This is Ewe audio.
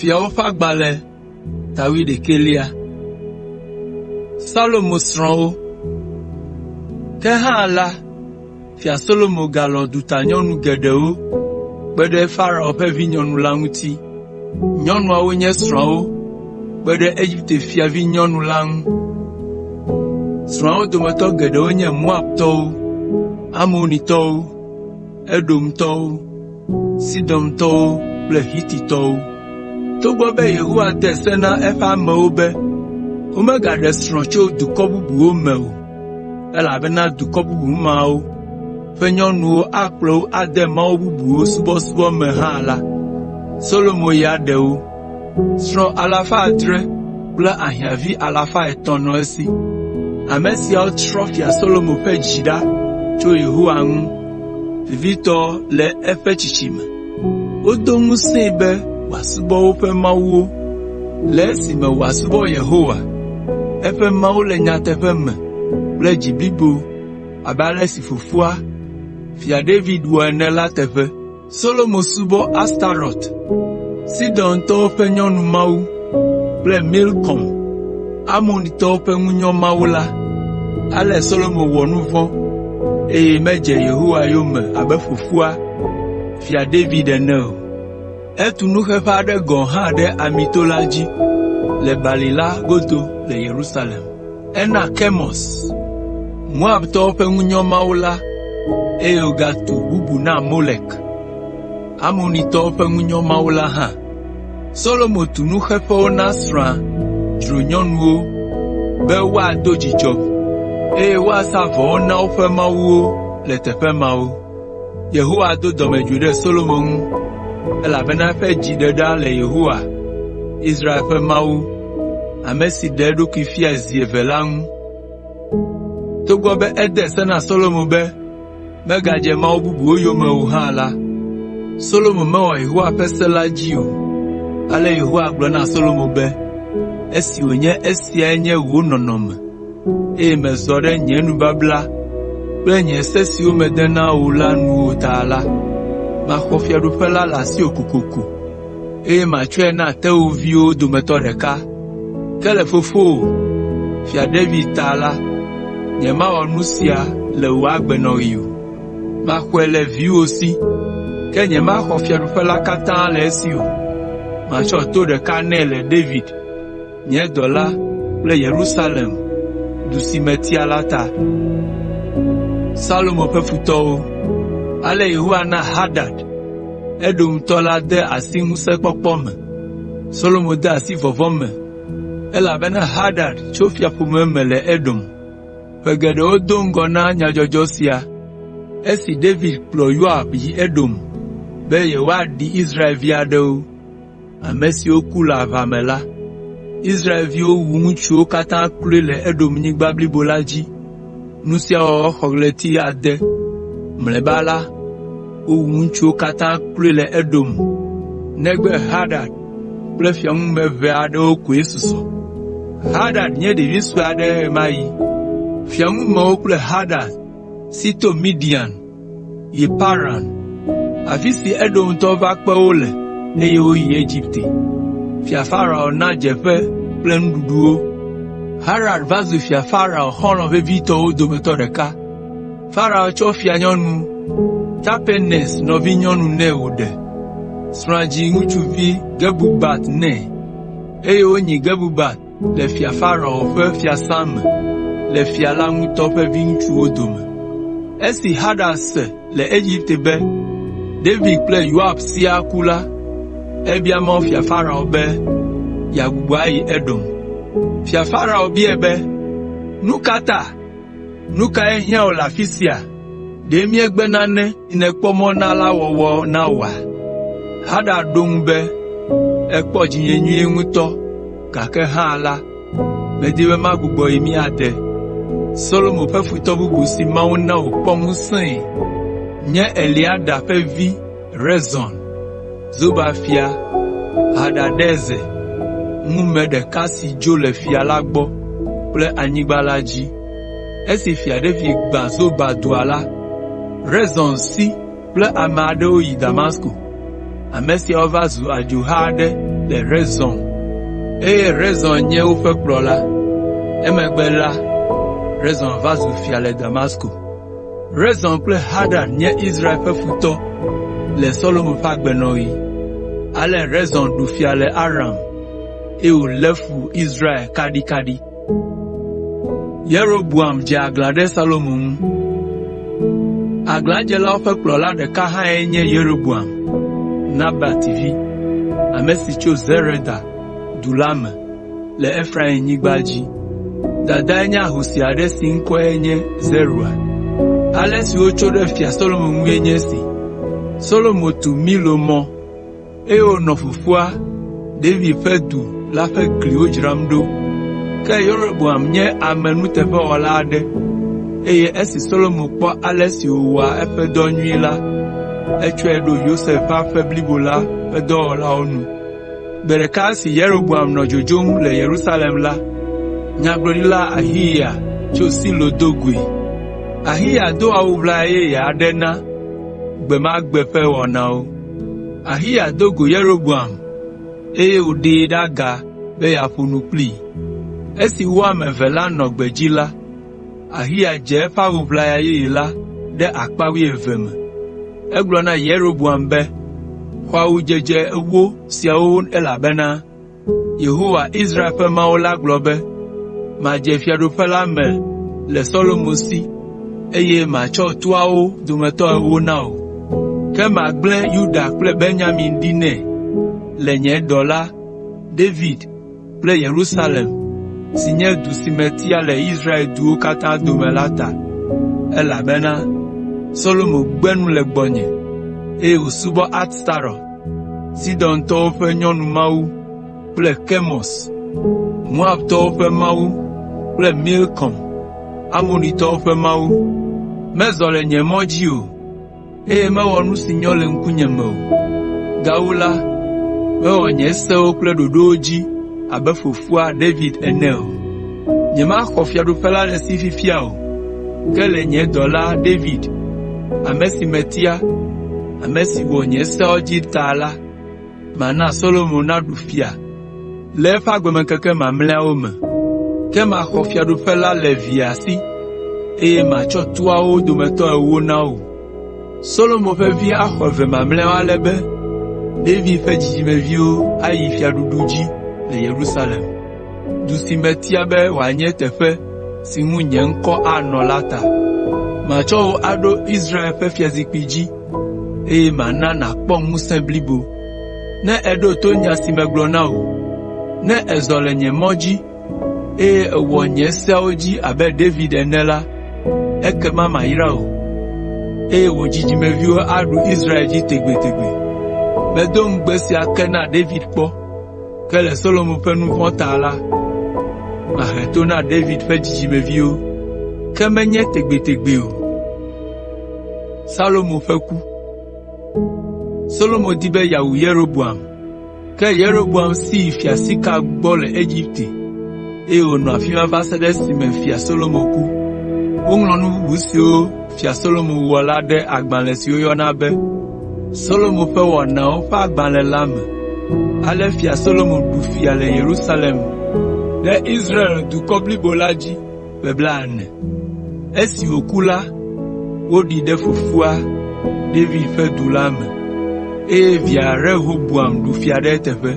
Fiawo ƒe agbalẽ ta wuiɖekɛlia. Salomo srɔ̃wo. Ke hã la, Fia Solomo galɔ̃ dutanyɔnu geɖewo kpe ɖe Farao ƒe vinyɔnu la ŋuti. Nyɔnuawo nye srɔ̃awo kpe ɖe Egipte fiavinyɔnu la ŋu. Srɔ̃awo dometɔ geɖewo nye Moabtɔwo, Amonitɔwo, Edomtɔwo, Sidontɔwo kple Hititɔwo. Togbɔ be Yehowa de se na eƒe amewo be womegaɖe srɔ̃ tso dukɔ bubuwo me o, elabena dukɔ bubu mawo ƒe nyɔnuwo akplɔ wo ade mawu bubuwo subɔsubɔ me hã la, Solomo ya ɖe wo. Srɔ̃ alafa adre kple ahiãvi alafa etɔ̃ nɔ esi. Ame siawo trɔ Fia Solomo ƒe dzi ɖa tso Yehowa ŋu, vevitɔ le eƒe tsitsime. Wodo ŋusẽe be wòasubɔ woƒe mawuwo le esime wòasubɔ Yehowa, eƒe Mawu le nyateƒe me kple dzi blibo abe ale si fofoa, Fia David wɔ ene la teƒe. Solomo subɔ Astarɔt, Sidontɔwo ƒe nyɔnumawu kple Milkom, Amonitɔwo ƒe ŋunyɔmawu la. Ale Solomo wɔ nu vɔ̃, eye medze Yehowa yome abe fofoa, Fia David ene o. Etu nuxeƒe aɖe gɔ̃ hã ɖe Amito la dzi le balime la godo le Yerusalem. Ena Kemos, Moabtɔwo ƒe ŋunyɔmawu la eye wògatu bubu na Molek, Amonitɔwo ƒe ŋunyɔmawu la hã. Solomo tu nuxeƒewo na srɔ̃a dzronyɔnuwo be woado dzidzɔ, eye woasa vɔwo na woƒe mawuwo le teƒe mawo. Yehowa do dɔmedzoe ɖe Solomo ŋu, elabena eƒe dzi ɖe ɖa le Yehowa, Israel ƒe Mawu, ame si ɖe eɖokui fiae zi eve la ŋu. Togbɔ be ede se na Solomo be megadze mawu bubuwo yome o hã la, Solomo mewɔ Yehowa ƒe se la dzi o. Ale Yehowa gblɔ na Solomo be, “Esi wònye esiae nye wò nɔnɔme, eye mèzɔ ɖe nye nubabla kple nye se siwo mede na wò la nu o ta la, maxɔ fiaɖuƒe la le asiwò kokoko, eye matsɔe na tewòviwo dometɔ ɖeka. Ke le fofowò, Fia David ta la, nyemawɔ nu sia le wò agbenɔɣi o. Maxɔe le viwò si, ke nyemaxɔ fiaɖuƒe la katã le esi o. Matsɔ to ɖeka nɛ le David, nye dɔla kple Yerusalem, du si metia la ta.” Ale Yehowa na Hadad, Edomtɔ la de asi ŋusẽkpɔkpɔ me. Solomo de asi vɔvɔ̃ me, elabena Hadad tso fiaƒome me le Edom. Ƒe geɖewo do ŋgɔ na nyadzɔdzɔ sia, esi David kplɔ Yoab yi Edom be yewoaɖi Israelvi aɖewo, ame siwo ku le aʋa me la, Israelviwo wu ŋutsuwo katã kloe le Edomnyigba blibo la dzi. Nu sia wɔwɔ xɔ ɣleti ade. Mlɔeba la, wowu ŋutsuwo katã kloe le Edom negbe Hadad kple fiaŋume ʋɛ aɖewo koe susɔ. Hadad nye ɖevi sue aɖe ɣe ma ɣi. Fiaŋumewo kple Hadad si to Midian yi Paran, afi si Edomtɔwo va kpe wo le eye woyi Egipte. Fia Farao na dzeƒe kple nuɖuɖu wo. Hadad va zu Fia Farao xɔlɔ̃ vevitɔwo dometɔ ɖeka. Farao tsɔ fianyɔnu Tapenes nɔvinyɔnu nɛ wòɖe. Srɔ̃a dzi ŋutsuvi Gebubat nɛ, eye wonyi Gebubat le Fia Farao ƒe fiasã me le fia la ŋutɔ ƒe viŋutsuwo dome. Esi Hadad se le Egipte be David kple Yoab siaa ku la, ebia mɔ Fia Farao be yeagbugbɔ ayi Edom. Fia Farao biae be, “Nu ka ta? Nu kae hiã wò le afi sia? Ɖe míegbe nane si nèkpɔ mɔ na la wɔwɔ na wòa?” Hadad ɖo eŋu be, “Èkpɔ dzinye nyuie ŋutɔ, gake hã la, medi be magbugbɔ yi mía de.” Solomo ƒe futɔ bubu si Mawu na wòkpɔ ŋusẽe nye Eliada ƒe vi Rezon, Zoba fia Hadadezer ŋume ɖeka si dzo le fia la gbɔ kple anyigba la dzi. Esi Fia David gbã Zoba dua la, Rezon si kple ame aɖewo yi Damasko. Ame siawo va zu adzoha aɖe. le Rezon, eye Rezon nye woƒe kplɔla. Emegbe la, Rezon va zu fia le Damasko. Rezon kple Hadad nye Israel ƒe futɔ le Solomo ƒe agbenɔɣi. Ale Rezon ɖu fia le Aram, eye wòlé fu Israel kaɖikaɖi. Yeroboam dze aglã ɖe Salomo ŋu. Aglãdzelawo ƒe kplɔla ɖeka hãe nye Yeroboam, Nebat vi, ame si tso Zereda du la me le Efraimnyigba dzi. Dadae nye ahosi aɖe si ŋkɔe nye Zerua. Ale si wotso ɖe Fia Solomo ŋue nye esi: Solomo tu Milo mɔ eye wònɔ fofoa, David ƒe du la ƒe gliwo dzram ɖo. Ke Yeroboam nye ame nuteƒewɔla aɖe, eye esi Solomo kpɔ ale si wòwɔa eƒe dɔ nyuie la, etsɔe ɖo Yosef ƒe aƒe blibo la ƒe dɔwɔlawo nu. Gbe ɖeka esi Yeroboam nɔ dzodzom le Yerusalem la, Nyagblɔɖila Ahiya tso Silo do goe. Ahiya do awu ʋlaya yeye aɖe na gbe ma gbe ƒe wɔnawo. Ahiya do go Yeroboam, eye wòɖee ɖe aga be yeaƒo nu kplii. Esi wo ame eve la nɔ gbedzi la, Ahiya dze eƒe awu ʋlaya yeye la ɖe akpa wuieve me. Egblɔ na Yeroboam be, “Xɔ awu dzedze ewo siawo elabena Yehowa, Israel ƒe Mawu la gblɔ be, ‘Madze fiaɖuƒe la me le Solomo si, eye matsɔ toawo dometɔ ewo na wò. Ke magblẽ Yuda kple Benyamin ɖi nɛ le nye dɔla David kple Yerusalem si nye du si metia le Israel duwo katã dome la ta, elabena Solomo gbe nu le gbɔnye, eye wòsubɔ Astarɔt, Sidontɔwo ƒe nyɔnumawu kple Kemos, Moabtɔwo ƒe mawu kple Milkom, Amonitɔwo ƒe mawu. Mezɔ le nye mɔ dzi o, eye mewɔ nu si nyo le ŋkunye me o. Gawu la, mewɔ nye sewo kple ɖoɖowo dzi abe fofoa David ene o. Nyemaxɔ fiaɖuƒe la le esi fifia o, ke le nye dɔla David, ame si metia, ame si wɔ nye seawo dzi ta la, mana Solomo naɖu fia le eƒe agbemeŋkeke mamlɛawo me. Ke maxɔ fiaɖuƒe la le via si, eye matsɔ toawo dometɔ ewo na wò. Solomo ƒe vi axɔ eve mamlɛawo ale be David ƒe dzidzimeviwo ayi fiaɖuɖu dzi le Yerusalem, du si metia be wòanye teƒe si ŋu nye ŋkɔ anɔ la ta. Matsɔ wò aɖo Israel ƒe fiazikpui dzi, eye mana nàkpɔ ŋusẽ blibo. Ne èɖo to nya si megblɔ na wò, ne èzɔ le nye mɔ dzi, eye èwɔ nye seawo dzi abe David ene la, ekema mayra wò, eye wò dzidzimeviwo aɖu Israel dzi tegbetegbe. Medo ŋugbe sia ke na David kpɔ, ke le Solomo ƒe nu vɔ̃ ta la, mahe to na David ƒe dzidzimeviwo, ke menye tegbetegbe o.” Salomo ƒe ku Solomo di be yeawu Yeroboam, ke Yeroboam si yi fiasika gbɔ le Egipte, eye wònɔ afi ma va se ɖe esime Fia Solomo ku. Woŋlɔ nu bubu siwo Fia Solomo wɔ la ɖe agbalẽ si woyɔna be Solomo ƒe Wɔnawo ƒe Agbalẽ la me. Ale Fia Solomo ɖu fia le Yerusalem ɖe Israel dukɔ blibo la dzi ƒe blaene. Esi wòku la, woɖii ɖe fofoa David ƒe du la me, eye via Rehoboam ɖu fia ɖe eteƒe.